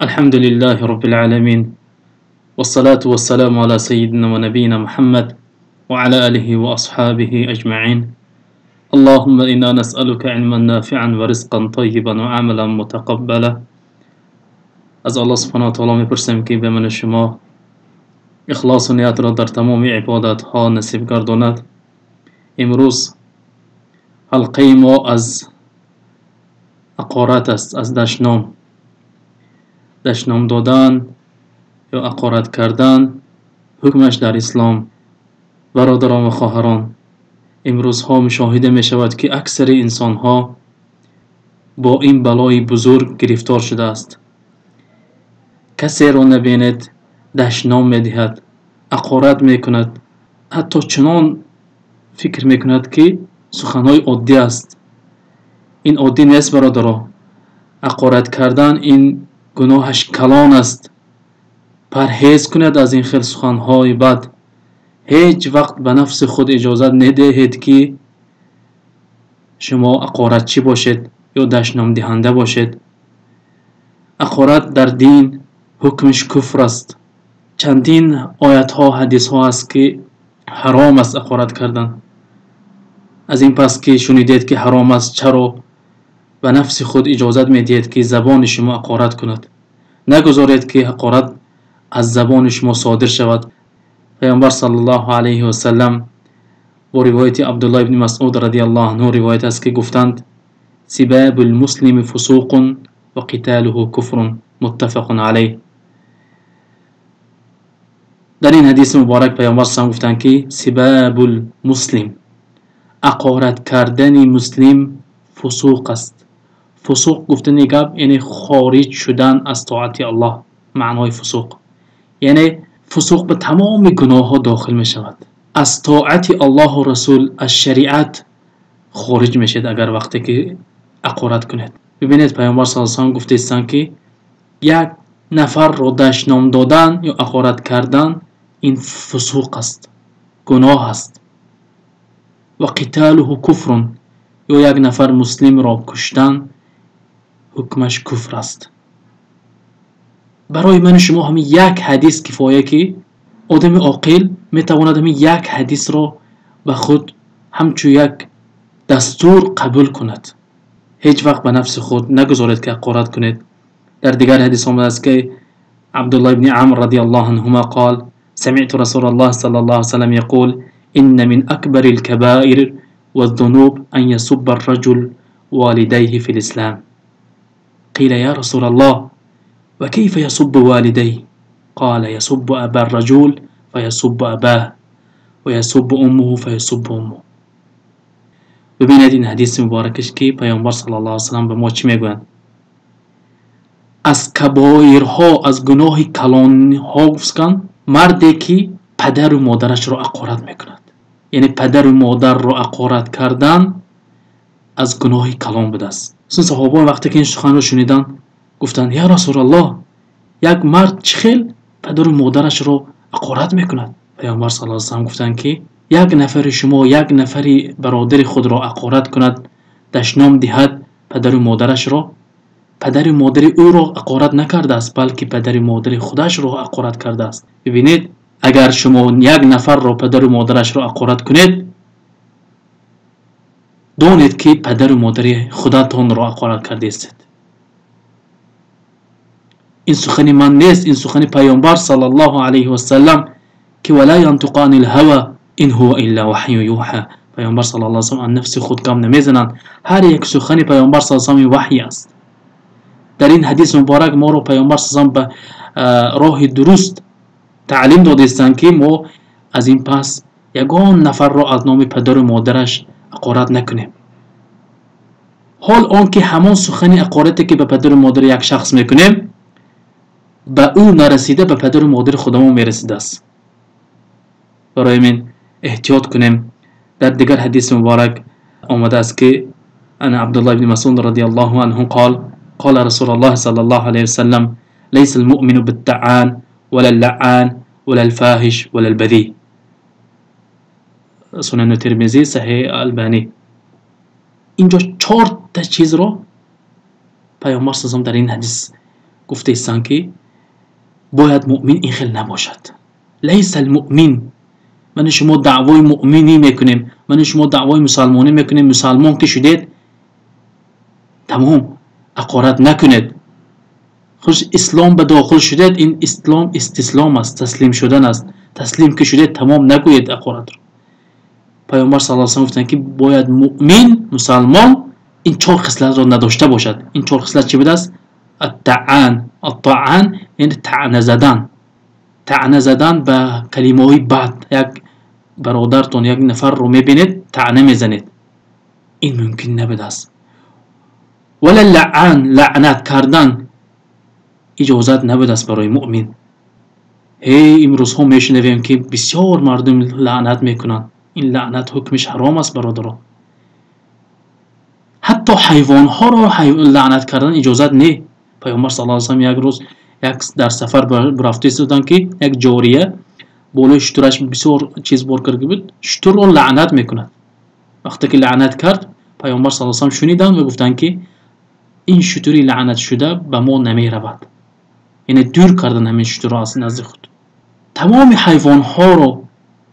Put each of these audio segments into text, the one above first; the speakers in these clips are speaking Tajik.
الحمد لله رب العالمين، والصلاة والسلام على سيدنا ونبينا محمد وعلى آله وأصحابه أجمعين. اللهم إنا نسألك علما نافعا ورزقا طيبا وعملا متقبلا. از الله سبحانه وتعالی میپرسیم که به من شما اخلاص و نیت را در تمام عبادت ها نصیب گرداند. امروز حلقه ما از حقارت است، از دشنام، دشنام دادن یا حقارت کردن، حکمش در اسلام. برادران و خواهران، امروزها مشاهده می شود که اکثر انسان ها با این بلای بزرگ گرفتار شده است. کسی را نبیند دشنام می دهد، حقارت می کند، حتی چنان فکر می کند که سخنهای عادی است. این عادی نیست برادران. حقارت کردن این گناهش کلان است. پرهیز کنید از این خیل سخنهای بد. هیچ وقت به نفس خود اجازه ندهید که شما حقارتچی باشید یا دشنام دهنده باشید. حقارت در دین حکمش کفر است. چندین آیت ها، حدیث ها است که حرام است حقارت کردن. از این پس که شنیدید که حرام است، چرا به نفس خود اجازت میدهید که زبان شما حقارت کند؟ نگذارید که حقارت از زبان شما صادر شود. پیامبر صلی الله علیه و سلم با روایت عبدالله ابن مسعود رضی الله عنه روایت است که گفتند: سباب المسلم فسوق و قتاله کفر، متفق علیه. در این حدیث مبارک پیامبر صلی الله علیه و سلم گفتند که سباب المسلم، حقارت کردن مسلم فسوق است. فسوق گفتن گپ یعنی خارج شدن از طاعت الله، معنای فسوق یعنی فسوق به تمام گناه ها داخل می شود. از طاعت الله و رسول، از شریعت خارج می شد اگر وقتی که حقارت کنید. ببینید پیامبر صلی الله علیه و سلم گفته استند که یک نفر را دشنام دادن یا حقارت کردن این فسوق است، گناه است. و قتاله کفر، یا یک نفر مسلم را کشتن حکمش کفر است. برای من شما همین یک حدیث کفایه که آدم عاقل میتواند همین یک حدیث را به خود همچون یک دستور قبول کند. هیچ وقت به نفس خود نگذارید که حقارت کنید. در دیگر حدیث آمده است که عبدالله ابن عمرو رضی الله عنهما قال: سمعت رسول الله صلی الله علیه وسلم یقول إن من أكبر الكبائر والذنوب أن يسب الرجل والديه في الإسلام. قيل يا رسول الله وكيف يسب والديه؟ قال يسب أبا الرجل فيسب أباه ويسب أمه فيسب أمه. ببینید این حدیث مبارکش که پیامبر صلی الله علیه وسلم به ما چی میگویند؟ از کبایرها، از گناه کلانها گفتند مردی که پدر و مادرش را حقارت میکند. یعنی پدر و مادر را حقارت کردن از گناه کلان بوده است. صحابه وقتی که این سخن را شنیدند گفتند یا رسول الله، یک مرد چه خیل پدر و مادرش را حقارت میکند؟ پیامبر صلی الله علیه و سلم گفتند که یک نفر شما یک نفری برادر خود را حقارت کند، دشنام دهد پدر و مادرش را، پدر و مادر او را حقارت نکرده است، بلکه پدر و مادر خودش را حقارت کرده است. ببینید اگر شما یک نفر را پدر و مادرش را حقارت کنید، دانید که پدر و مادر خودتان را حقارت کرده استید. این سخن من نیست، این سخن پیامبر صلی الله علیه و سلم که ولا ینطق عن الهوى ان هو الا وحی یوحى. پیامبر صلی الله علیه و سلم از نفس خود کم نمیزنند، هر یک سخن پیامبر صلی الله علیه و سلم وحی است. در این حدیث مبارک ما را پیامبر صلی الله علیه و سلم به راه درست تعلیم داده استند که ما از این پس یگان نفر را از نام پدر و مادرش حقارت نکنیم. حال آنکه همان سخن حقارتی که به پدر و مادر یک شخص میکنیم به او نرسیده، به پدر و مادر خودمون میرسیده است. برای من احتیاط کنیم. در دیگر حدیث مبارک آمده است که ان عبدالله بن مسعود رضی الله عنه قال قال رسول الله صلی الله علیه وسلم ليس المؤمن بالطعان ولا اللعان ولا الفاحش ولا البذيء. سنن ترمذی، صحیح البانی. اینجا 4 تا چیز رو پیامبر صلی الله علیه و سلم در این حدیث Гуфтаистанд, ки бояд муъмин ин хел набошад. Лайса алмуъмин. Ман шумо даъвои муъминӣ мекунем, ман шумо даъвои мусалмонӣ мекунем. Мусалмон ки шудед, тамом ҳақорат накунед. Хуш ислом ба дохил шудед, ин ислом истислом аст, таслим шудан аст. Таслим ки шудед, тамом нагӯед ҳақоратро. Пайғамбар саллаллоҳу алайҳи васаллам гуфтанд, ки бояд муъмин, мусалмон ин чор хислатро надошта бошад. Ин чор хислат чӣ будааст? Ат-таъан. Ат-таъан яъне таъна задан. Таъна задан ба калимаҳои бад. Як бародартон, як нафарро мебинед, таъна мезанед. Ин мумкин набудааст. Вала лаъан, лаънат кардан иҷозат набудааст барои муъмин. Эй, имрӯзҳо мешунавем, ки бисёр мардум лаънат мекунанд. Ин лаънат ҳукмиш ҳаром аст, бародарон. Ҳатто ҳайвонҳоро лаънат кардан иҷозат не. Пайғамбар саллаллоҳу алайҳи васаллам як рӯз як дар сафар рафта истоданд, ки як ҷория болои шутураш бисёр чиз бор карда буд, шутурро лаънат мекунад. Вақте ки лаънат кард, Пайғамбар саллаллоҳу алайҳи васаллам шуниданд ва гуфтанд, ки ин шутури лаънатшуда ба мо намеравад. Яъне дур кардан ҳамин шутурро аз назди худ. Тамоми ҳайвонҳоро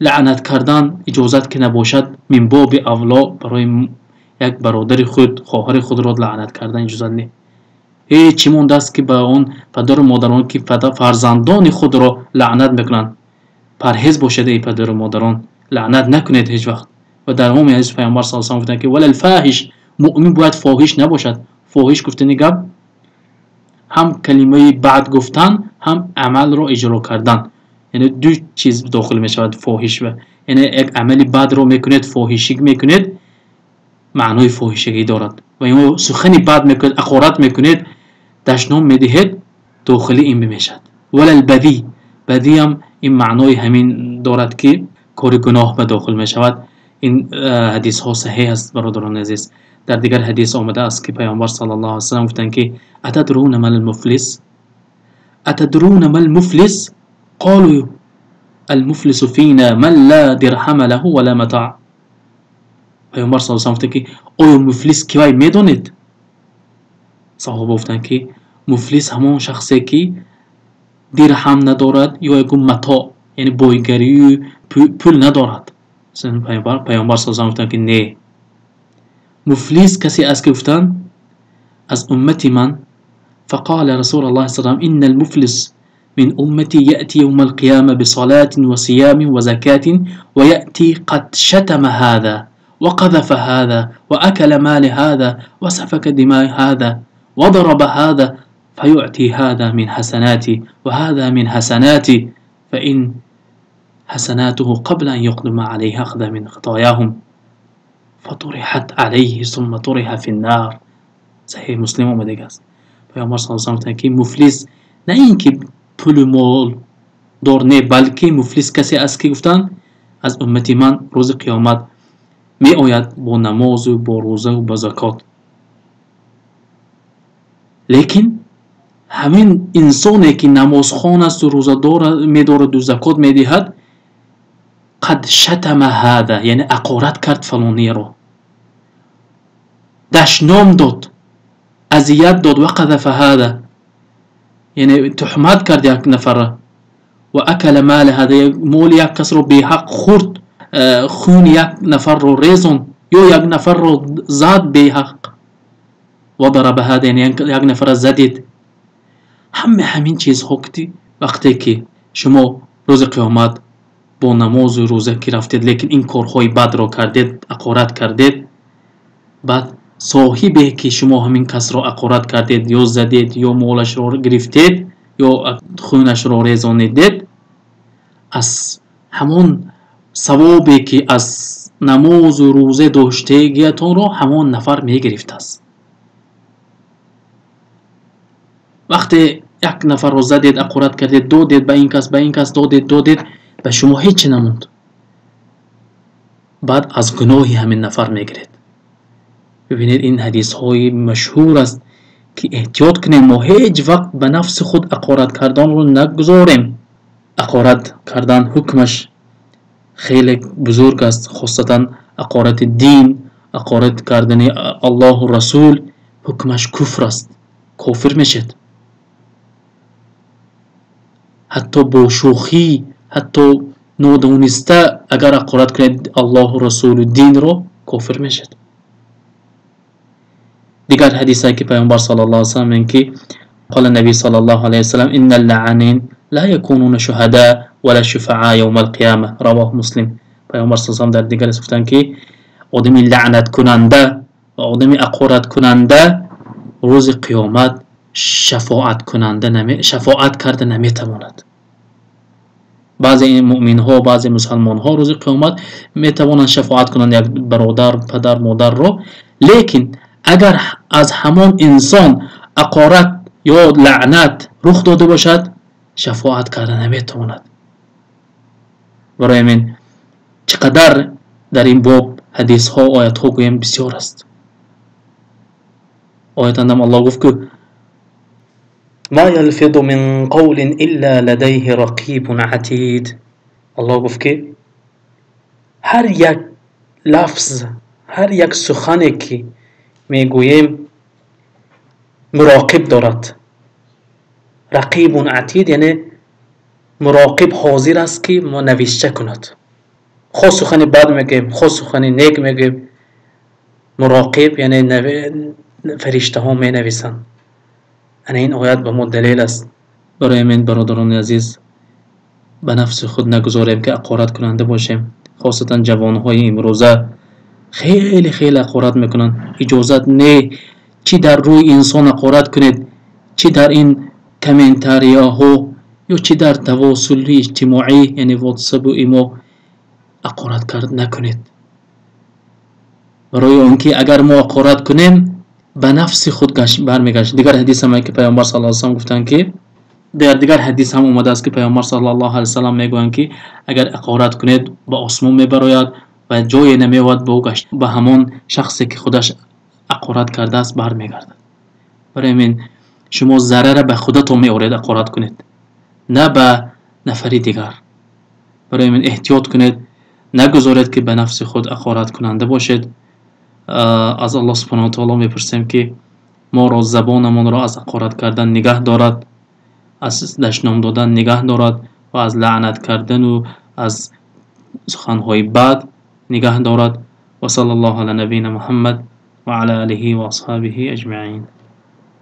лаънат кардан иҷозат ки набошад, мин боби авло барои як бародари худ, хоҳари худро лаънат кардан иҷозат не. Ҳеҷ чӣ мондааст, ки ба он падару модарон, ки фарзандони худро лаънат мекунанд. Парҳез бошед, эй падару модарон, лаънат накунед ҳеҷ вақт. Ва дар умуми ҳадис Пайғамбар саллаллоҳу алайҳи васаллам гуфтанд, ки валал фоҳиш, муъмин бояд фоҳиш набошад. Фоҳиш гуфтани гап ҳам калимаи бад гуфтан, ҳам амалро иҷро кардан. Яъне ду чиз дохил мешавад фоҳиш. Яъне як амали бадро мекунед, фоҳишӣ мекунед, маънои фоҳишагӣ дорад. Ва ё сухани бад мекунед, ҳақорат мекунед, дашном медиҳед, дохили ин мешавад. Валал бадӣ, бадӣ ҳам ин маънои ҳамин дорад, ки кори гуноҳ ба дохил мешавад. Ин ҳадисҳо саҳеҳ аст, бародарони азиз. Дар дигар ҳадис омада аст, ки Пайғамбар саллаллоҳу алайҳи васаллам гуфтанд, ки атадруна мал муфлис, атадруна мал муфлис, қолу алмуфлису фина ман ла дирҳама лаҳу ва ла матаа. Пайғамбар саллаллоҳу алайҳи васаллам гуфтанд, ки оё муфлис кивай медонед? Саҳоба гуфтанд, ки муфлис ҳамон шахсе, ки дирҳам надорад ё ягон матоъ, яъне бойгарию пул надорад. Пайғамбар саллаллоҳу алайҳи васаллам гуфтанд, ки не, муфлис касе аст, ки гуфтанд аз уммати ман. Фақала расулуллоҳи саллаллоҳу алайҳи васаллам инна алмуфлис мин уммати яъти явма алқияма бисалатин ва сиямин ва закатин ва яъти қад шатама ҳаза ва қазафа ҳаза ва акала мали ҳаза ва сафака димаи ҳаза ва дараба ҳаза фаюъти ҳаза мин ҳасанати ва ҳаза мин ҳасанати фаин ҳасанатуҳу қабла ан юқдама алайҳи ахза мин хатояҳум фатуриҳат алайҳи сумма туриҳа финнар. Саҳеҳи Муслим омадагӣ аст. Пайғамбар саллаллоҳу алайҳи васаллам гуфтанд, ки муфлис на ин ки пулу мол дор не, балки муфлис касе аст, ки гуфтанд аз уммати ман рӯзи қиёмат меояд бо намозу бо рӯзаву бо закот, лекин ҳамин инсоне, ки намозхон асту рӯза медораду закот медиҳад, қад шатама ҳаза, яъне ҳақорат кард фалониро, дашном дод, азият дод, ва қазафа ҳаза, яъне туҳмат кард як нафарро, ва акала мала ҳаза, моли як касро беҳақ хӯрд, хуни як нафарро резонд ё як нафарро зад беҳақ, ва дараба ҳаза, яъне як нафарро задед. Ҳама ҳамин чизҳо ки вақте ки шумо рӯзи қиёмат бо намозу рӯза ки рафтед, лекин ин корҳои бадро кардед, ҳақорат кардед, баъд соҳибе, ки шумо ҳамин касро ҳақорат кардед ё задед ё молашро гирифтед ё хунашро резонидед, аз ҳамон савобе, ки аз намозу рӯза доштагиятонро ҳамон нафар мегирифтааст. Вақте як нафарро задед, ҳақорат кардед, додед ба ин кас, ба ин кас додед, додед, ба шумо ҳеҷ чи намонд. Баъд аз гуноҳи ҳамин нафар мегиред. Бибинед, ин ҳадисҳои машҳур аст, ки эҳтиёт кунем, мо ҳеҷ вақт ба нафси худ ҳақорат карданро нагузорем. Ҳақорат кардан ҳукмаш хеле бузург аст, хосатан ҳақорати дин, ҳақорат кардани Аллоҳу Расул ҳукмаш куфр аст, кофир мешед. Ҳатто бо шӯхӣ, ҳатто нодониста агар ҳақорат кунед Аллоҳу Расулу динро, кофир мешавед. Дигар ҳадисае ки Пайғамбар саллаллоҳу алайҳи васаллам мегӯянд ки قال النبي صلى الله عليه وسلم إن اللعانين لا يكونون شهداء ولا شفعاء يوم القيامة رواه مسلم. Пайғамбар саллаллоҳу алайҳи васаллам дар дигар гуфтанд ки одами лаънаткунанда ва одами ҳақораткунанда рӯзи қиёмат шафоат карда наметавонад. Баъзе муъминҳо, баъзе мусалмонҳо рӯзи қиёмат метавонанд шафоат кунанд як бародар, падар, модарро, лекин агар аз ҳамон инсон ҳақорат ё лаънат рух дода бошад, шафоат карда наметавонад. Барои ҳамин чӣ қадар дар ин боб ҳадисҳо, оятҳо гӯем бисёр аст. Оятандам Аллоҳ гуфт ки ма ялфиду мин қавлин илла ладайҳи рақибун атид. Аллоҳ гуфт ки ҳар як лафз, ҳар як сухане ки мегӯем муроқиб дорад. Рақибун атид яъне муроқиб ҳозир аст ки навишта кунад. Хо сухани бад мегӯем, хо сухани нек мегӯем, муроқиб яъне фариштаҳо менависанд. Ана ин оят ба мо далел аст. Барои ҳамин бародарони азиз, ба нафси худ нагузорем ки ҳақораткунанда бошем. Хосатан ҷавонҳои имрӯза хеле хеле ҳақорат мекунанд. Иҷозат не, чӣ дар рӯи инсон ҳақорат кунед, чӣ дар ин комментарияҳо ё чӣ дар тавосули иҷтимоӣ, яъне ватсапу имо ҳақорат кард накунед. Барои он ки агар мо ҳақорат кунем, ба нафси худ бармегашт. Дигар ҳадис ҳам ки Пайғамбар саллаллоҳу алайҳи васаллам гуфтанд ки дар дигар ҳадис ҳам омадааст ки Пайғамбар саллаллоҳу алайҳи васаллам мегӯянд ки агар ҳақорат кунед ба осмон мебарояд ва ҷое намеёбад богашт, ба ҳамон шахсе ки худаш ҳақорат кардааст бармегардад. Барои ҳамин шумо зарара ба худатон меоред ҳақорат кунед, на ба нафари дигар. Барои ҳамин эҳтиёт кунед, нагузоред ки ба нафси худ ҳақораткунанда бошед. Аз Аллоҳ субҳонаҳу ва таоло мепурсем ки моро забонамонро аз ҳақорат кардан нигаҳ дорад, аз дашном додан нигаҳ дорад ва аз лаънат кардану аз суханҳои бад нигаҳ дорад. Ва саллаллоҳу ала набийна Муҳаммад ва ала олиҳи ва асҳобиҳи аҷмаин.